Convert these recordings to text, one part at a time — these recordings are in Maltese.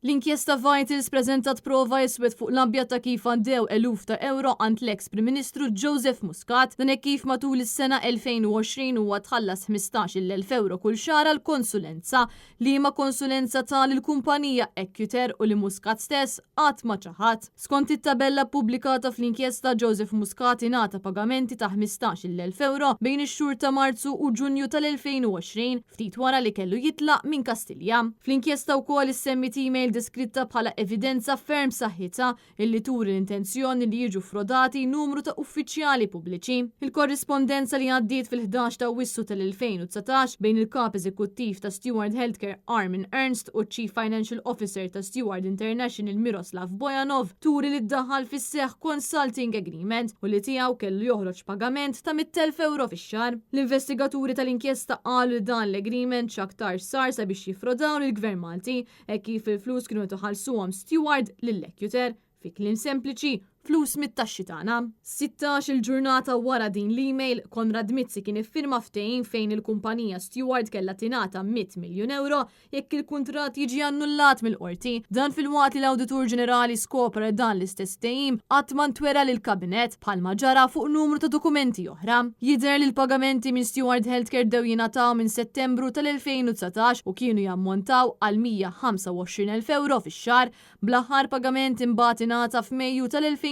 L-inkjesta Vitals preżentat prova iswed fuq l-abjad ta' kif għaddew eluf ta' ewro għand l-eks Prim Ministru Joseph Muscat. Dan hekk kif matul is-sena 2020 huwa tħallas 15,000 ewro kull xahar għal konsulenza, liema konsulenza ta lill-kumpanija Equiter u li Muscat stess qatt ma ċaħad. Skont it-tabella ppubblikata fl-inkjesta, Joseph Muscat ingħata pagamenti ta' 15,000 ewro bejn ix-xhur ta' Marzu u Ġunju tal-2020, ftit wara li kellu jitlaq minn Kastilja. Fl-inkjesta wkoll issemmiet email deskritta bħala evidenza ferm b'saħħitha illi turi l-intenzjoni li jiġu ffrodati numru ta' uffiċjali pubbliċi. Il-korrispondenza li għaddiet fil-11 ta' Awwissu tal-2019 bejn il-Kap Eżekuttiv ta' Steward Healthcare Armin Ernst u ċ-Chief Financial Officer ta' Steward International Miroslav Bojanov turi li ddaħħal fis-seħħ consulting agreement u li tiegħu kellu joħroġ pagament ta' 100,000 ewro fix-xahar. L-investigaturi tal-inkjesta qalu li dan l-agreement x'aktarx sar sabiex jiffrodaw lill-Gvern Malti hekk kif il-flus kienu qed iħallsuhom Steward lil Equiter. Fi kliem sempliċi, flus mit-taxxi tagħna. 16-il ġurnata wara din l-email, Konrad Mizzi kien iffirma ftehim fejn il-kumpanija Steward kellha tingħata 100 miljun ewro jekk il-kuntratt jiġi annullat mill-Qorti. Dan filwaqt li l-Awditur Ġenerali skopra li dan l-istess ftehim qatt ma ntwera lill-Kabinett, bħalma ġara fuq numru ta' dokumenti oħra. Jidher li l-pagamenti minn Steward Healthcare bdew jingħataw minn Settembru tal-2019 u kienu jammontaw għal 125,000 ewro fix-xahar, bl-aħħar pagament imbagħad ingħata f'Mejju tal-2020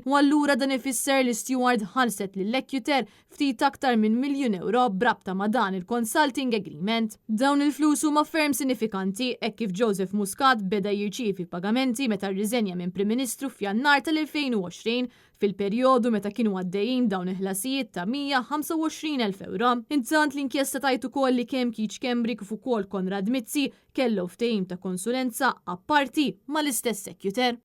u allura dan ifisser li Steward ħallset lil Equiter ftit aktar minn miljun ewro b'rabta ma' dan il-consulting agreement. Dawn il-flus huma ferm sinifikanti hekk kif Joseph Muscat beda jirċievi pagamenti meta rriżenja minn Prim Ministru f'Jannar tal-2020, fil-perjodu meta kienu għaddejjin dawn il-ħlasijiet ta' 125,000 ewro. Intant l-inkjesta tgħid ukoll li kemm Keith Schembri kif ukoll Konrad Mizzi kellhom ftehim ta' konsulenza apparti mal-istess Equiter.